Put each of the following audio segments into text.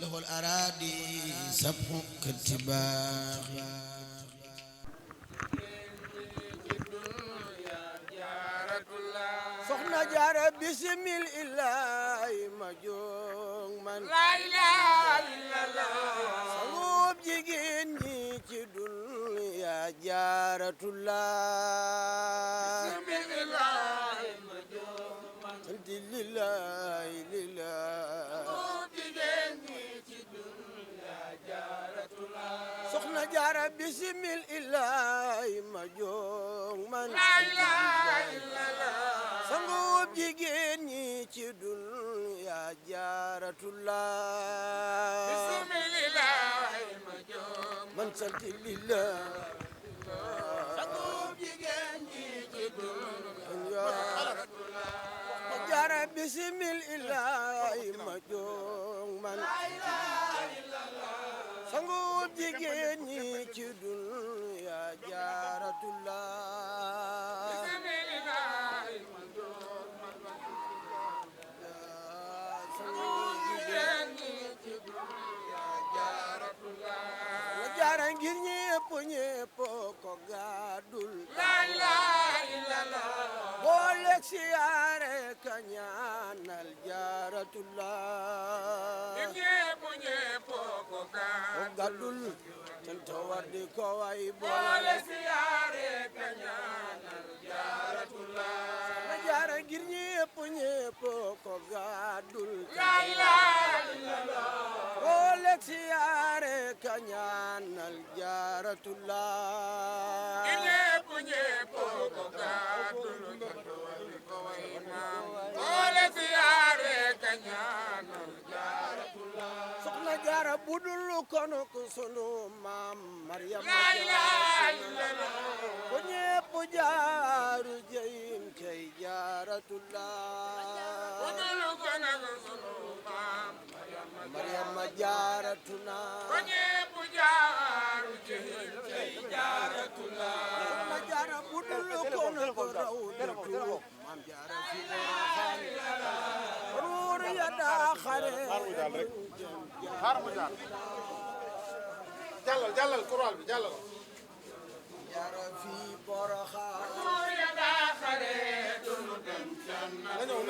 له الأراضي سبح كالتباغ soxna jaara bismil ilaahi ma jóg man la ilaha illallah sagub jigéen ñi ci dunya jaaratullah bismil ilaahi ma jóg man santi lillahi lillahi sagub jigéen ñi ci dunya jaaratullah soxna jaara bismil ilaahi ma jóg man la ilaha illallah sangub jigéen ñi ci dunya jaaratullah bismillah ma jóg man sant lillah sangub jigéen ñi ci dunya jaaratullah jaara bismillah ma jóg man sangub jigéen ñi ci dunya jaaratullah ngir ñépp ko gàddul la ilaha illallah boole siyaare ka ñaanal jaaratullah ngir ñépp ko gàddul sant war di ko way boole siyaare ka ñaanal jaaratullah la jaara ngir ñépp ko gàddul la ilaha illallah boole siyaare ka ñaanal jaaratullah ñépp ko gàddul ko way maam boole siyaare ka ñaanal jaaratullah soxna jaara budul kono ko sunu maam Maryam la ilaha illallah ko ñépp jaaru jeyim kay jaaratullah budul kono ko sunu maam Maryam jaaratuna ko ñépp jaaru jeyim kay jaaratullah soxna jaara budul kono ko rawdatu maam jaara fi ruur ya daa xare xaar mu jaar jàllal kural bi jàllal jaara fi Porokhane na ñëw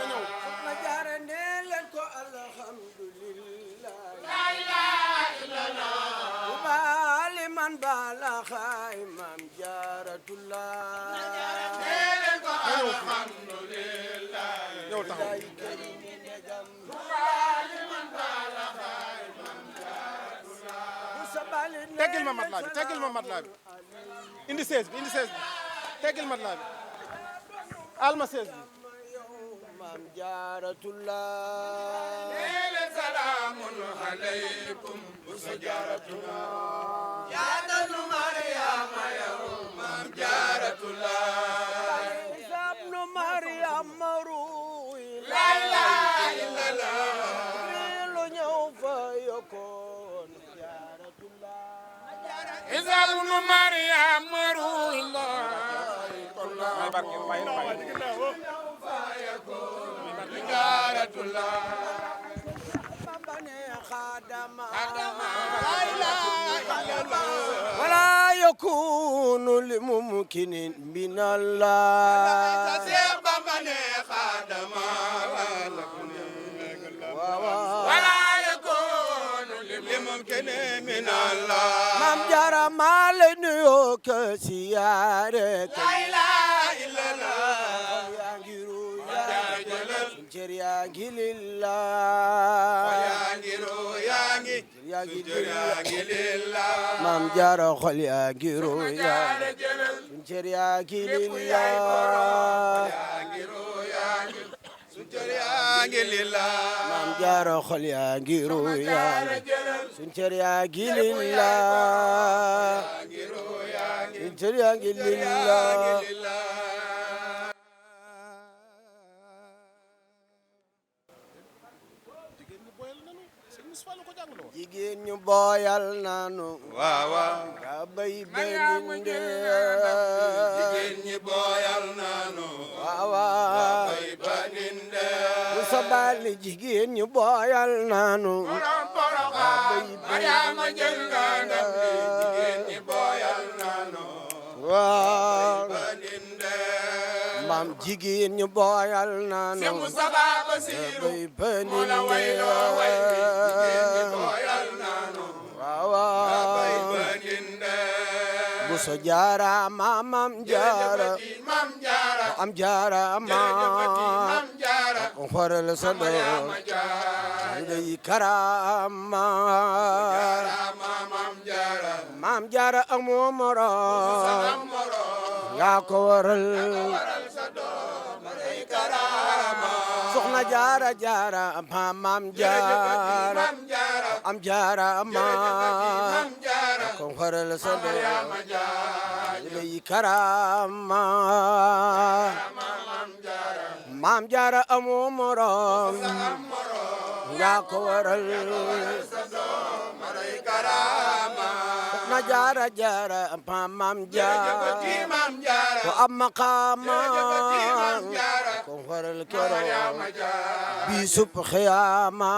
soxna jaara nee leen ko alhamdulillah la ilaha illallah baali man baala xaay maam jaaratullah nee leen ko alhamdulillah ñëw taxaw teggil ma matelas bi indi 16 bi teggil matelas bi alma 16 bi maam jaaratullah leele salaamun alaykum bu sa jaaratullah yaa danu Maryama yow maam jaaratullah sabnu Maryama ruuy la ilaha illallah lu ñëw fa yokkoon jaaratullah ibnu Maryam ruuhullah jaaratullah ولا يكون لممكن من الله ولا يكون لممكن من الله مام جارا مال نيوك سيارك لا اله الا الله يا غيرو يا جل يا لله يا غيرو يا لله مام جارا خل يا غيرو يا جل يا لله يا غيرو يا لله مام جارا خل يا غيرو يا سنتر يا لله سنتر يا لله jigéen ñu booyal nanu waaw nga bay beninde jigéen ñi booyal nanu waaw bay beninde sabali jigéen ñu booyal naanu Mariama jël nga ndam li jigéen ñi booyal naanu waaw maam jigéen ñu booyal naanu Seex Mustafa Basiru bay moo la wayloo way wi jigéen ñi booyal naanu bay baninde bu so jaara maam jaara Mam Jaara am jaara Mam Jaara on xoral sa doom Mariama Jaara day karama Mam Jaara maam jaara amoo morom am moro yaa ko waral sa doom day karama soxna jaara jaara maam jaara Mam Jaara am jaara Mam Jaara kon xoral sa doom Mariama Jaara day karama Mam Jaara maam jaara amoo morom am moro yaa ko waral sa doom day karama soxna jaara jaara maam jaara Mam Jaara ko am maqaama Mam Jaara kon xoral keroog Mariama Jaara bisub xiyaama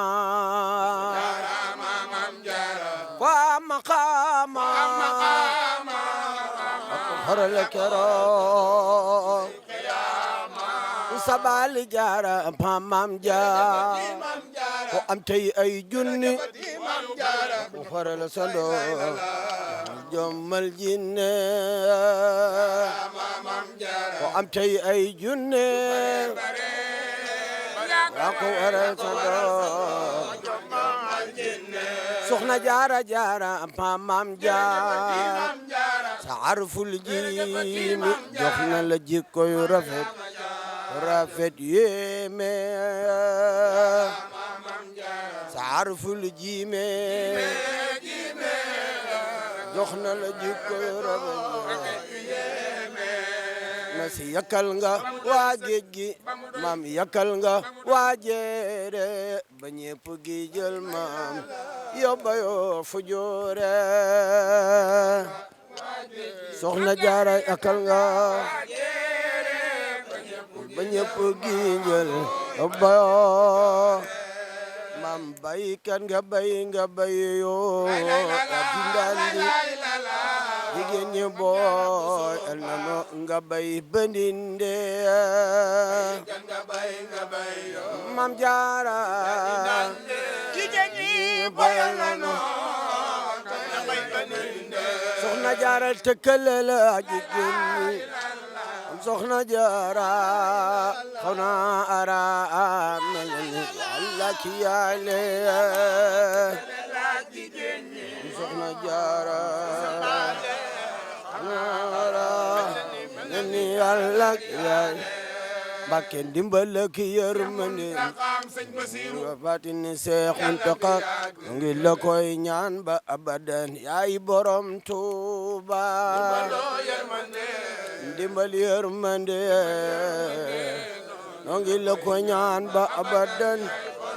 Mam Jaara ko am maqaama kon xoral keroog sabali jaara maam jaara Mam Jaara ko am tey ay junni Mam Jaara kon xoral sa doom jommal jinne Mam Jaara ko am tey ay junne yaa ko waral sa doom soxna jaara jaara maam jaara Mam Jaara sa arful jiimi jox na la jikko yu rafet rafet yéeme sa arful jiime jox na la jikko yu rafet na si yakal nga waa géej gi maam yakal nga waa jeere ba ñépp gi jël maam yóbba yoo fu joore soxna jaara yakal nga ba ñépp gi jël yóbba yoo maam baykat nga bay yoo dindandi jigéen ñi booy el nano nga bay bandinde mam jaara jigéen ñi booy el nano soxna jaara tëkkale la jigéen ñi soxna jaara xaw na ara mel ni Yàlla ki yaale soxna jaara ni Yàlla ki yaale Mbàkke ndimbal ki yërmande wa fatini Seex Muntaxa ngi la koy ñaan ba abadan yaay borom Tuuba ndimbal yërmande noo ngi la ko ñaan ba abadan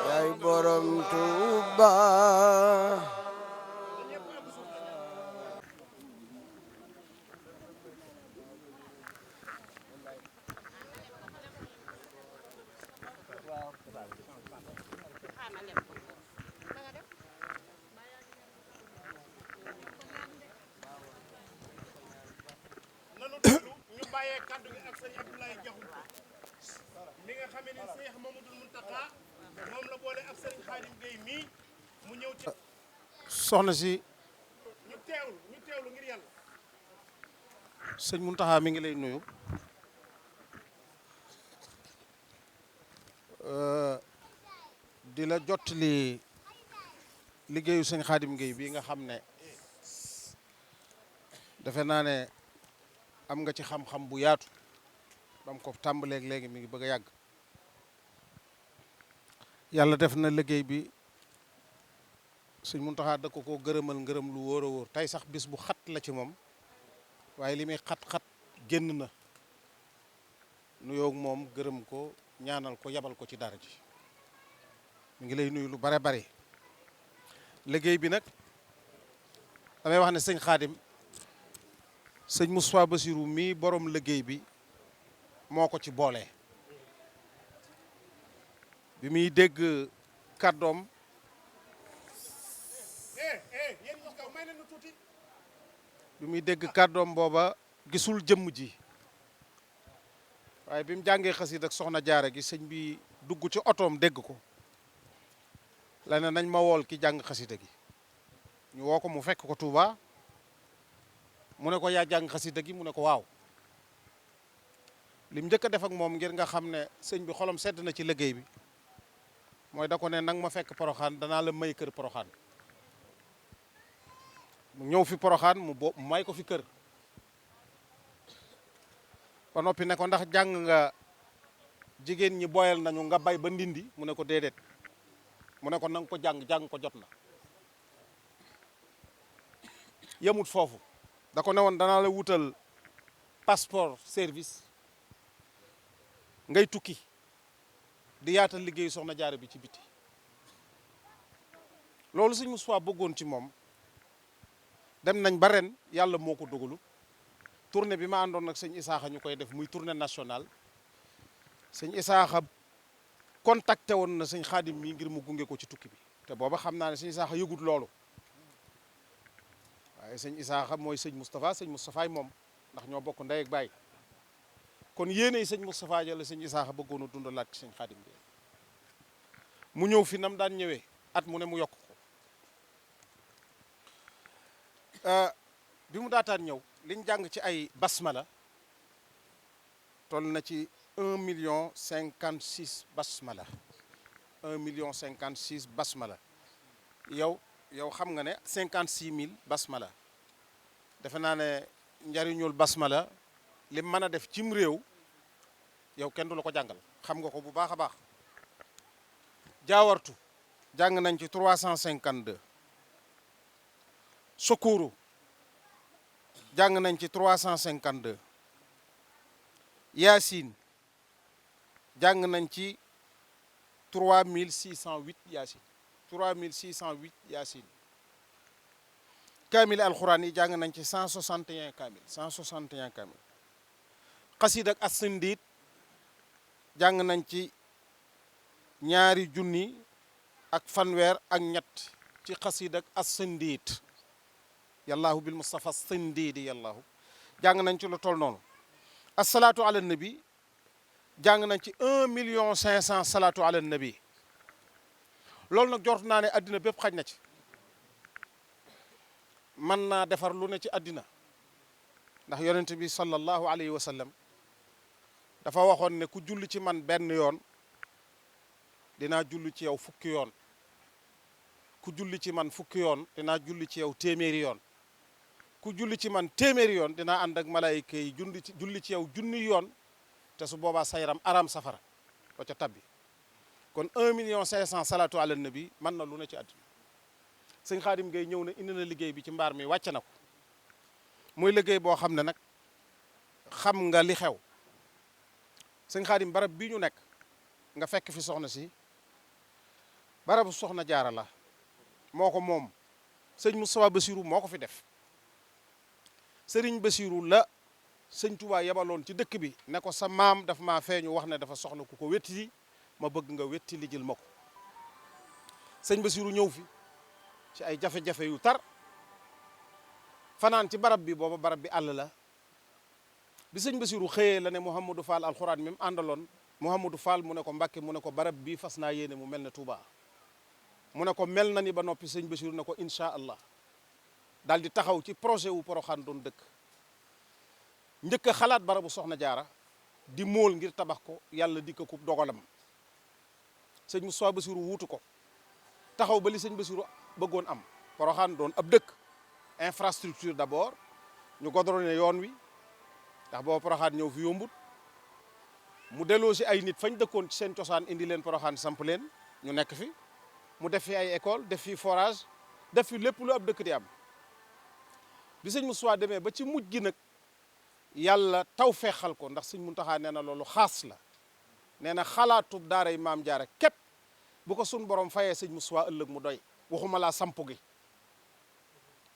yaay borom Tuuba nanu déglu ñu bàyyee kaddu gi ak sëñ Abdoulaye Diakhoumpa mi nga xamee ne Seex Mamadou Mountakha moom la boole ak sëñ Khadim Gueye mii mu ñëw ci soxna si ñu teewlu ngir yàlla sëñ Mountakha mi ngi lay nuyu di la jottali liggéeyu sëñ Khadim Gueye bii nga xam ne defe naa ne am nga ci xam-xam bu yaatu bam ko tàmbaleeg léegi mi ngi bëgg a yàgg yàlla def na liggéey bi sëñ Muntaxa da ko gërëmal ngërëm lu wóor a wóor tey sax bis bu xat la ci moom waaye li muy xat-xat génn na nuyoo moom gërëm ko ñaanal ko yabal ko ci dara ji mi ngi lay nuyu lu bare bare liggéey bi nag damay wax ne sëñ Xaadim sëñ Moustapha Bassirou mii borom liggéey bi moo ko ci boole bi muy dégg kàddoom booba gisul jëmm ji waaye bi mu jàngee xasida ak soxna jaara gi sëñ bi dugg ci otoom dégg ko la ne nañ ma wool ki jàng xasida gi ñu woo ko mu fekk ko Touba mu ne ko yaa jàng xasida gi mu ne ko waaw lim njëkk a def ak moom ngir nga xam ne sëñ bi xolam sedd na ci liggéey bi mooy da ko ne nang ma fekk poroxaan danaa la may kër poroxaan mu ñëw fi poroxaan mu may ko fi kër ba noppi ne ko ndax jàng nga jigéen ñi boyal nañu nga bay ba ndindi mu ne ko déedéet mu ne ko nanga ko jàng ko jot na yemut foofu da ko ne woon danaa la wutal passeport service ngay tukki di yaatal liggéeyu soxna jaara bi ci biti loolu sëñ Moustapha bëggoon ci moom dem nañ ba ren yàlla moo ko dogalu tournée bi ma àndoon nag sëñ Isaaxa ñu koy def muy tournée nationale sëñ Isaaxa contacté woon na sëñ Xaadim mii ngir mu gunge ko ci tukki bi te booba xam naa ne sëñ Isaaxa yëgut loolu waaye sëñ Isaaxa mooy sëñ Moustapha moom ndax ñoo bokk ndey ak baay kon yéene sëñ Moustapha ja la sëñ Isaaxa bëggoon a dundalaat ci sëñ Xaadim bi mu ñëw fi nam daan ñëwee at mu ne mu yokk ko bi mu daataan ñëw liñ jàng ci ay basmala toll na ci 1,56 basmala 1,56 basmala yow xam nga ne 56 000 basmala defe naa ne njariñul basmala li mën a def cim réew yow kenn du la ko jàngal xam nga ko bu baax a baax jaawartu jàng nañ ci 352 sukuru jàng nañ ci 352 yaasin jàng nañ ci 3608 yaasin 3608 yaasin kaamil alxuraan yi jàng nañ ci 161 kaamil 161 kaamil xasiid ak as-sindiit jàng nañ ci 2,000 ak fanweer ak ñett ci xasiid ak as-sindiit yallaahu bil mustafa sindiidi yallaahu jàng nañ ci lu toll noonu asalaatu ala nabi jàng nañ ci 1,500,000 salaatu ala nabi loolu nag jort naa ne addina bépp xaj na ci mën naa defar lu ne ci addina ndax yonent bi sallallahu alayhi wa sallam dafa waxoon ne ku julli ci man benn yoon dinaa julli ci yow fukki yoon ku julli ci man fukki yoon dinaa julli ci yow téeméeri yoon ku julli ci man téeméeri yoon dinaa ànd ak malaayika yi julli ci yow junni yoon te su boobaa sa yaram araam safara ba ca tabbi kon 1,500,000 salaatu ala nabi mën na lu ne ci àddina sëñ Xaadim Gay ñëw na indi na liggéey bi ci mbaar mi wàcc na ko muy liggéey boo xam ne nag xam nga li xew sëñ Xaadim barab bii ñu nekk nga fekk fi soxna si barabu soxna jaara la moo ko moom sëñ Moustapha Bassirou moo ko fi def sëriñ Bassirou la sëñ Touba yebaloon ci dëkk bi ne ko sa maam daf maa feeñu wax ne dafa soxla ku ko wetti ma bëgg nga wetti li jël ma ko sëñ Bassirou ñëw fi ci ay jafe-jafe yu tar fanaan ci barab bi booba barab bi àll la bi sëñ Bassirou xëyee la ne Mouhamadou Fall alxuraan mi mu àndaloon Mouhamadou Fall mu ne ko Mbàkke mu ne ko barab bii fas naa yéene mu mel ne Touba mu ne ko mel na ni ba noppi sëñ Bassirou ne ko incha allah daal di taxaw ci projet wu Poroxaan doon dëkk njëkk a xalaat barabu soxna jaara di móol ngir tabax ko yàlla di ko dogalam sëñ Moustapha Bassirou wuutu ko taxaw ba li sëñ Bassirou bëggoon am Poroxaan doon ab dëkk infrastructure d'abord ñu godrone yoon wi ndax booba Poroxaan ñëw fi yombut mu delloo si ay nit fañ dëkkoon ci seen cosaan indi leen Poroxaan samp leen ñu nekk fi mu def fi ay école def fi forage def fi lépp lu ab dëkk di am bi sëñ Moustapha demee ba ci mujj gi nag yàlla taw feexal ko ndax sëñ Muntaxa nee na loolu xaas la nee na xalaatub daaray maam jaara képp bu ko sun borom fayee sëñ Moustapha ëllëg mu doy waxuma laa samp gi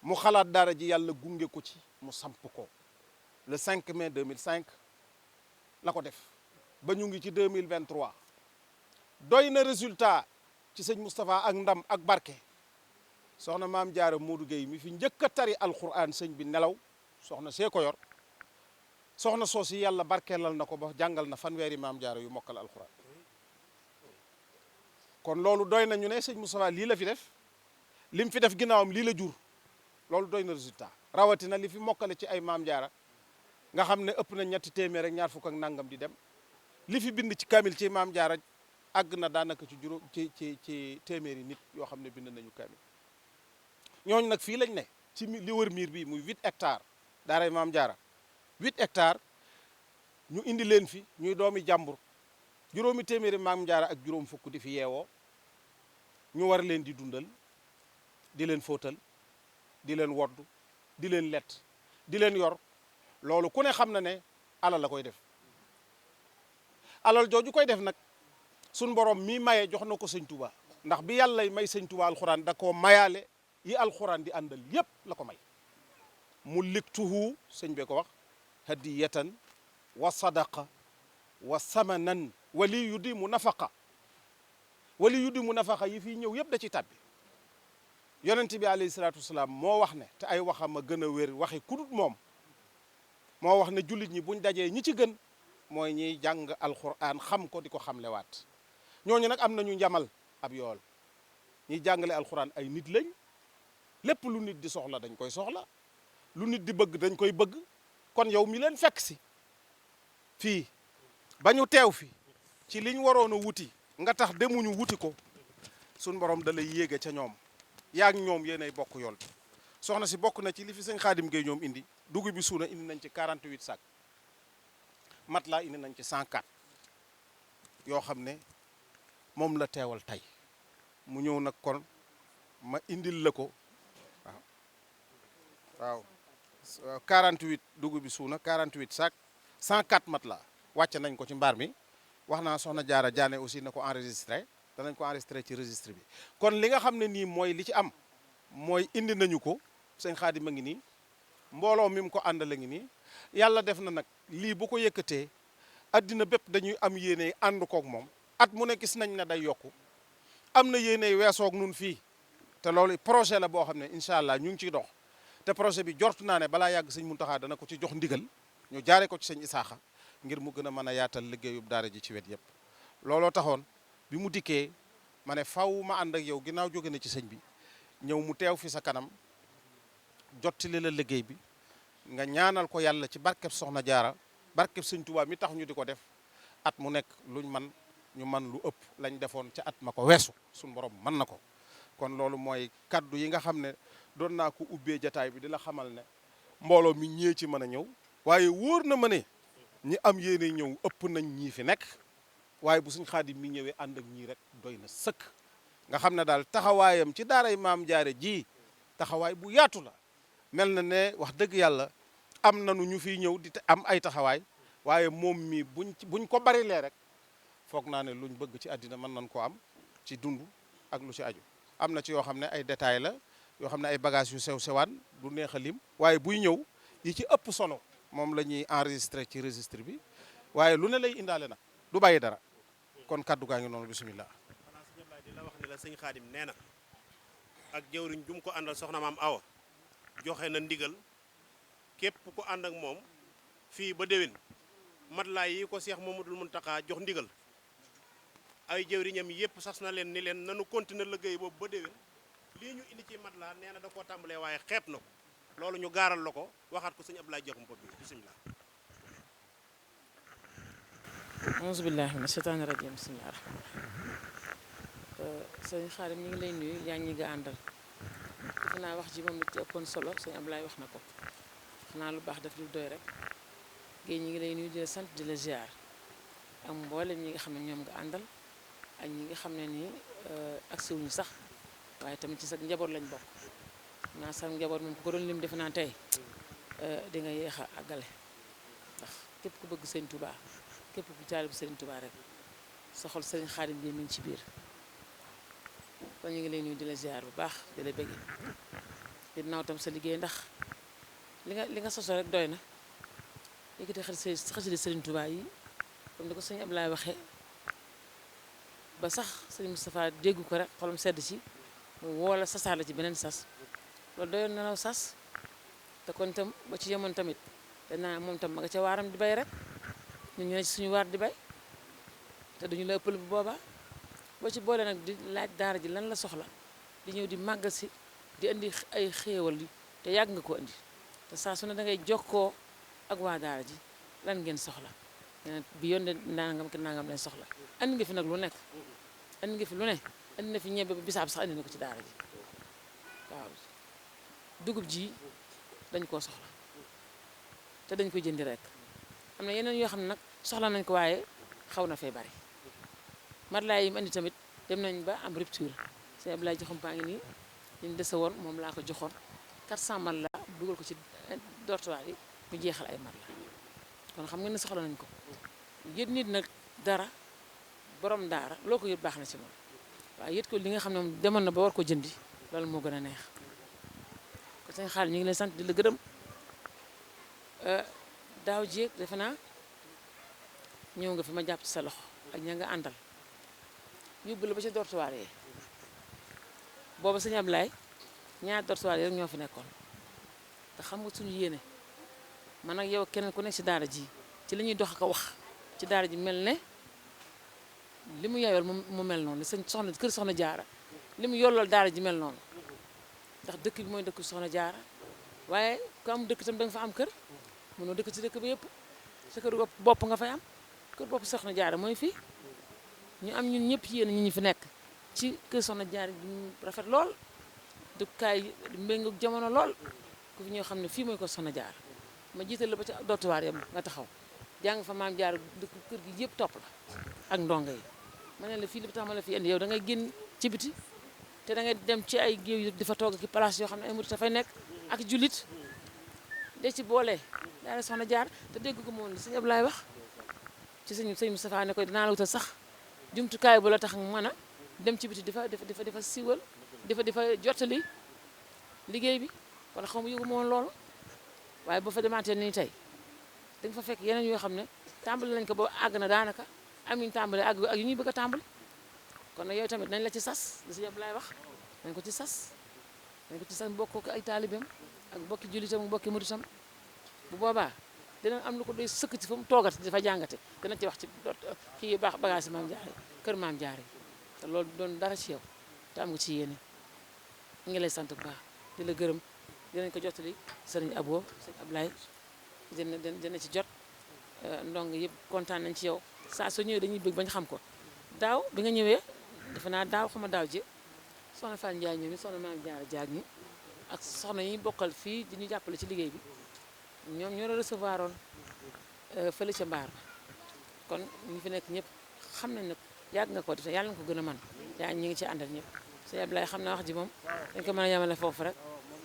mu xalaat daara ji yàlla gunge ko ci mu samp ko le 5 mai 2005 la ko def ba ñu ngi ci 2023 doy na résultat ci sëñ Moustapha ak ndam ak barke soxna maam Jaara Modou Gueye mi fi njëkk a tari alquran sëñ bi nelaw soxna see ko yor soxna soosi yàlla barkeelal na ko ba jàngal na fanweeri maam Jaara yu mokkal alquran kon loolu doy na ñu ne sëñ Moustapha lii la fi def lim fi def ginnaawam lii la jur loolu doy na résultat rawatina li fi mokkale ci ay maam Jaara nga xam ne ëpp na ñetti téeméer ak ñaar fukk ak nangam di dem li fi bind ci kamil ci maam Jaara àgg na daanaka ci juróom ci téeméeri nit yoo xam ne bind nañu kamil ñooñu nag fii lañ ne ci li wër miir bi muy 8 hectares daaray maam Jaara 8 hectares ñu indi leen fi ñuy doomi jàmbur juróomi téeméeri maam Jaara ak juróom fukk di fi yeewoo ñu war leen di dundal di leen fóotal di leen woddu di leen lett di leen yor loolu ku ne xam na ne alal la koy def alal jooju koy def nag suñ borom mi maye jox na ko sëñ Touba ndax bi yàlla may sëñ Touba alxuraan da koo mayaale yi alxuraan di àndal yépp la ko may mu liktuhu sëñ bee ko wax hadiyatan wa sadaqa wa samanan wali yu di mu nafaqa wali yu di mu nafaqa yi fii ñëw yépp da ci tàbbi yonent bi alayhi salaatu wasalaam moo wax ne te ay waxam a gën a wér waxi kudut moom moo wax ne jullit ñi buñ dajee ñi ci gën mooy ñiy jàng alxuraan xam ko di ko xamlewaat ñooñu nag am nañu njamal ab yool ñiy jàngale alxuraan ay nit lañ lépp lu nit di soxla dañ koy soxla lu nit di bëgg dañ koy bëgg kon yow mi leen fekk si fii ba ñu teew fi ci liñ waroon a wuti nga tax demuñu wuti ko suñ borom da lay yéege ca ñoom yaag ñoom yéenay bokk yool soxna si bokk na ci li fi sëñ Xaadim Gueye ñoom indi dugub bi suuna indi nañ ci 48 sacs matelas indi nañ ci 104 yoo xam ne moom la teewal tey mu ñëw nag kon ma indil la ko waaw 48 dugub bi suuna 48 sacs 104 matelas wàcce nañ ko ci mbaar mi wax naa soxna Jaara Jaane aussi na ko enregistré danañ ko enregistré ci registre bi kon li nga xam ne nii mooy li ci am mooy indi nañu ko sëñ Xaadim a ngi nii mbooloo mi mu ko àndal a ngi nii yàlla def na nag lii bu ko yëkkatee addina bépp dañuy am yéene ànd koog moom at mu ne gis nañ ne day yokku am na yéene weesoog nun fii te loolu projet la boo xam ne incha allah ñu ngi ciy dox te projet bi jortu naa ne balaa yàgg sëñ Muntaxa dana ko ci jox ndigal ñu jaare ko ci sëñ Isaaxa ngir mu gën a mën a yaatal liggéeyub daara ji ci wet yëpp looloo taxoon bi mu dikkee ma ne faw ma ànd ak yow ginnaaw jóge na ci sëñ bi ñëw mu teew fi sa kanam jottali la liggéey bi nga ñaanal ko yàlla ci barkeb soxna jaara barkeb sëñ Tuubaa mi tax ñu di ko def at mu nekk luñ man ñu man lu ëpp lañ defoon ca at ma ko weesu suñ borom mën na ko kon loolu mooy kaddu yi nga xam ne doon naa ko ubbee jataay bi di la xamal ne mbooloo mi ñee ci mën a ñëw waaye wóor na ma ne ñi am yéene ñëw ëpp nañ ñii fi nekk waaye bu suñ Xaadim mi ñëwee ànd ak ñii rek doy na sëkk nga xam ne daal taxawaayam ci daaray maam jaare ji taxawaay bu yaatu la mel na ne wax dëgg yàlla am nanu ñu fiy ñëw di am ay taxawaay waaye moom mi buñ ko barilee rek foog naa ne luñ bëgg ci àddina mën nañ koo am ci dund ak lu ci aju am na ci yoo xam ne ay détails la yoo xam ne ay bagages yu sew sewaan du neex a lim waaye buy ñëw yi ci ëpp solo moom la ñuy enregistré ci registre bi waaye lu ne lay indaale nag du bàyyi dara kon kaddu gaa ngi noonu bisimilah. xanaa si ñëpp di la wax ni la sëñ Xaadim nee na ak jëwriñ jum ko àndal soxna maam Awa joxe na ndigal képp ku ànd ak moom fii ba déwén matelas yi ko Seex Mamadul Muntaxa jox ndigal ay jëwriñam yëpp sas na leen ni leen nanu continuer liggéey boobu ba déwén lii ñu indi ci matelas nee na da koo tàmbalee waaye xeeb na ko loolu ñu gaaral la ko waxaat ko sëñ Abdoulaye Diakhoumpa bi bisimilah. auzu billaahi mina sheytaani rajiim bismillaahi rahmaani rahiim sëñ Xaadim ñu ngi lay nuyu yaa ñi nga àndal defe naa wax ji moom la ci ëppoon solo sëñ Ablaye wax na ko xanaa lu baax daf lu doy rek géej ñi ngi lay nuyu di la sant di la ziar ak mboolem ñi nga xam ne ñoom nga àndal ak ñi nga xam ne nii ak siwuñu sax waaye tamit ci sa njaboot lañ bokk naa sa njaboot moom ku ko doon lim defe naa tey di nga yéex a àggale ndax képp ku bëgg sëñ Touba képp ku taalibu sëriñ Touba rek sa xol sëriñ Xaadim bi mi ngi ci biir kon ñu ngi lay nuyu di la ziar bu baax di la bëgg di naaw tam sa liggéey ndax li nga sosoo rek doy na yëkkati xasida sëriñ Touba yi comme ni ko sëñ Ablaye waxee ba sax sëñ Moustapha dégg ko rek xolam sedd ci mu woo la sasaat la ci beneen sas loolu doyoon na law sas te kon tam ba ci yemoon tamit danaa moom tam ma nga ca waaram di bay rek ñun ñu ne ci suñu waar di bay te duñu la ëppal bu boobaa boo ci boole nag di laaj daara ji lan la soxla di ñëw di màggal si di indi ay xéewal yi te yàgg nga ko indi te saa su ne da ngay jokkoo ak waa daara ji lan ngeen soxla nee bi yoon de nangam ki nangam leen soxla andi nga fi nag lu nekk andi nga fi lu ne andi na fi ñebe ba bisaab sax andi na ko ci daara ji waaw dugub ji dañ koo soxla te dañ koy jëndi rek am na yeneen yoo xam ne nag soxla nañ ko waaye xaw na fee bari matelas yi mu andi tamit dem nañ ba am rupture sëñ Abdoulaye joxam paa ngi nii ñu dese woon moom laa ko joxoon 400 matelas dugal ko ci dortoir yi mu jeexal ay matelas kon xam nga ne soxla nañ ko yët nit nag dara borom daara loo ko yët baax na ci moom waaye yët ko li nga xam ne moom demoon na ba war ko jëndi loolu moo gën a neex kon sëñ Xaadim ñu ngi leen sant di la gërëm daaw jéeg defe naa ñëw nga fi ma jàpp ci sa loxo ak ña nga àndal yóbbu la ba ci dortoir yi booba sëñ Ablaye ñaar dortoir yi rek ñoo fi nekkoon te xam nga suñu yéene man ak yow keneen ku nekk ci daara ji ci li ñuy dox ak a wax ci daara ji mel ne li mu yayool mu mel noonu li sëñ soxna kër soxna jaara li mu yollool daara ji mel noonu ndax dëkk bi mooy dëkk soxna jaara waaye ku am dëkk tam da nga fa am kër mënoo dëkk ci dëkk bi yëpp sa kër bopp nga fay am kër bopp soxna jaara mooy fii ñu am ñun ñëpp yéen ñi ñu fi nekk ci kër soxna jaara ñu rafet lool dëkkukaay méngoog jamono lool ku fi ñoo xam ne fii mooy ko soxna jaara ma jiital la ba ci dortoir yam nga taxaw jàng fa maam jaar dëkk kër gi yëpp topp la ak ndongo yi ma ne la fii li tax ma la fi indi yow da ngay génn ci biti te da ngay dem ci ay géew yi di fa toog ki place yoo xam ne ay murit dafay nekk ak jullit de ci boole daara soxna jaar te dégg ko moom li sëñ Ablaye wax ci sëñ Moustapha ne koy dinaa la wutal sax jumtukaay bu la tax mën a dem ci biti di fa siiwal di fa jottali liggéey bi wala xaw ma yëgu ma woon loolu waaye boo fa demaatee nii tey da nga fa fekk yeneen yoo xam ne tàmbali nañ ko ba àgg na daanaka am ñu tàmbali ak yu ñuy bëgg a tàmbali kon nag yow tamit nañ la ci sas li si yëpp laay wax nañ ko ci sas bokk ko ay taalibeem ak bokki jullitam bokki muritam bu boobaa dina am lu ko doy sëkk ci fa mu toogati dafa jàngate dina ci wax ci kii baax bagage yi maam jaare kër maam jaare te loolu doon dara ci yow te am nga ci yéene ngi lay sant bu baax di la gërëm dinañ ko jottali sëriñ Abo sëriñ Ablaye dina ci jot ndong yëpp kontaan nañ ci yow saa soo ñëwee dañuy bëgg bañ xam ko daaw bi nga ñëwee defe naa daaw xama daaw ji soxna Fall Ndiaye ñoom soxna maam jaara jaag ñi ak soxna yi bokkal fii di ñu jàppale ci liggéey bi ñoom ñoo la recevoir oon fële ca mbaar ba kon ñu fi nekk ñëpp xam nañ nag yàgg nga ko def yàlla nga ko gën a man yaa ñi ngi ci àndal ñëpp sëñ Ablaye xam naa wax ji moom dañ ko mën a yemale foofu rek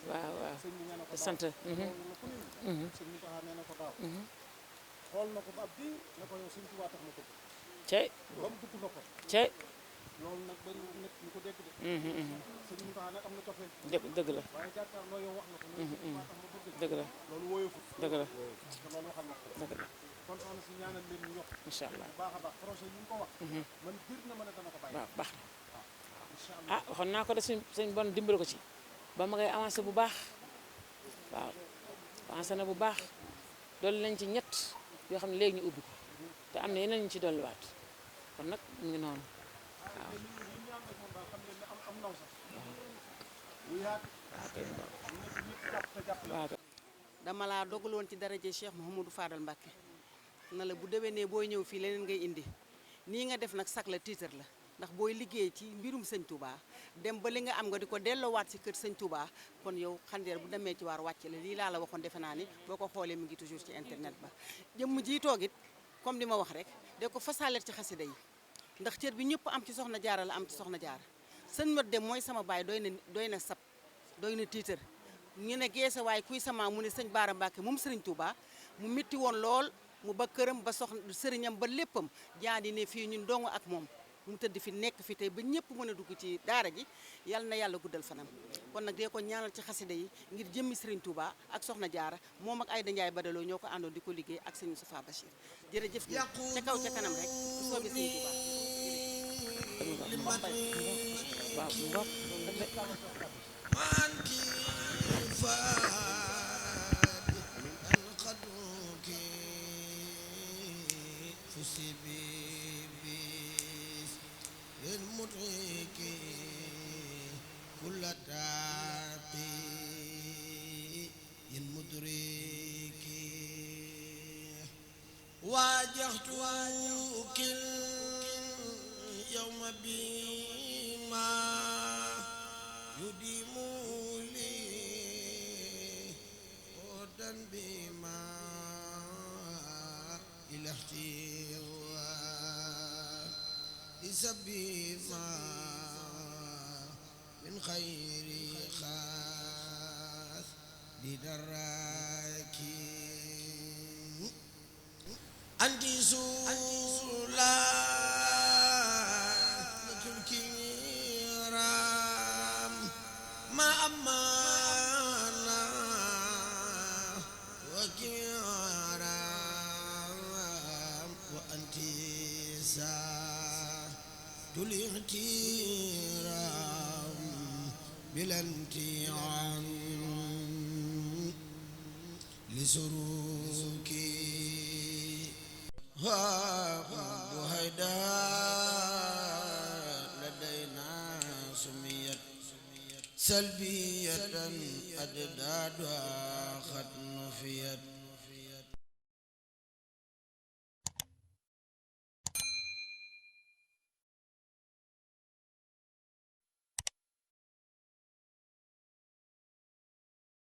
waaw te sant xool na ko ba ab bi ne ko yow Sëñ Tuubaa tax ma ko cey ba mu dugg na ko cey loolu nag bari nit ñu ko dégg de Sëñ Tuubaa nag am na cofeel dëgg la waaye jàkkaarloo yow wax na ko ne Sëñ Tuubaa tax ma bëgg dëgg la loolu woyofu dëgg la te loolu waxal na ko dëgg la kon soxna si ñaanal leen ñu yokk incha allah bu baax a baax projet yi ñu ko wax man bir na ma ne dana ko bàyyi waaw baax na incha allah ah waxoon naa ko de suñ bon dimbali ko ci ba ma ngay avancé bu baax waaw avancé na bu baax dolli nañ ci ñett yoo xam ne léegi ñu ubbi ko te am na yeneen ñu ci dolliwaat kon nag mu ngi noonu waaw li ñaan nag moom daal xam leen ne am naw sax lu yaat waaw dama laa dogaloon ci daraje Cheikh Mouhamadou Fadal Mbacké na la bu déwénee booy ñëw fii leneen ngay indi nii nga def nag sak la tiitar la ndax booy liggéey ci mbirum sëñ Touba dem ba li nga am nga di ko delloowaat si kër sëñ Touba kon yow xandeer bu demee ci waar wàcc la lii laa la waxoon defe naa ni boo ko xoolee mu ngi toujours ci internet ba jëmm ji toog it comme li ma wax rek de ko fasaalet ci xasida yi ndax cër bi ñëpp am ci soxna jaara la am ci soxna jaara sëñ Mat Dem mooy sama baay doy na sab doy na tiitar ñu ne geese waaye kuy sama mu ne sëñ Baara Mbàkke moom sëriñ Touba mu métti woon lool mu ba këram ba soxna sëriñam ba léppam jaandi ne fii ñun dong ak moom mu tëdd fi nekk fi tey ba ñëpp mën a dugg ci daara ji yal na yàlla guddal fanam kon nag dee ko ñaanal ci xasida yi ngir jëmmi sëriñ Touba ak soxna jaara moom ak Ayda Njaay Badaloo ñoo ko àndoon di ko liggéey ak sëñ Moustapha Bachir jërëjëf ca kaw ca kanam rek bu soobee sëriñ Touba waaw ngoog واجهتك اليوم بما يديم لي ودا بما إلى احتواء بما من خير خاص لدراكي أنت سلالة الكرام ما أمانا وكرام وأنت ساعة الاغترام بلا امتحان لسلوكي وهيدا لدينا سميت سلبية أددادها قد نفيت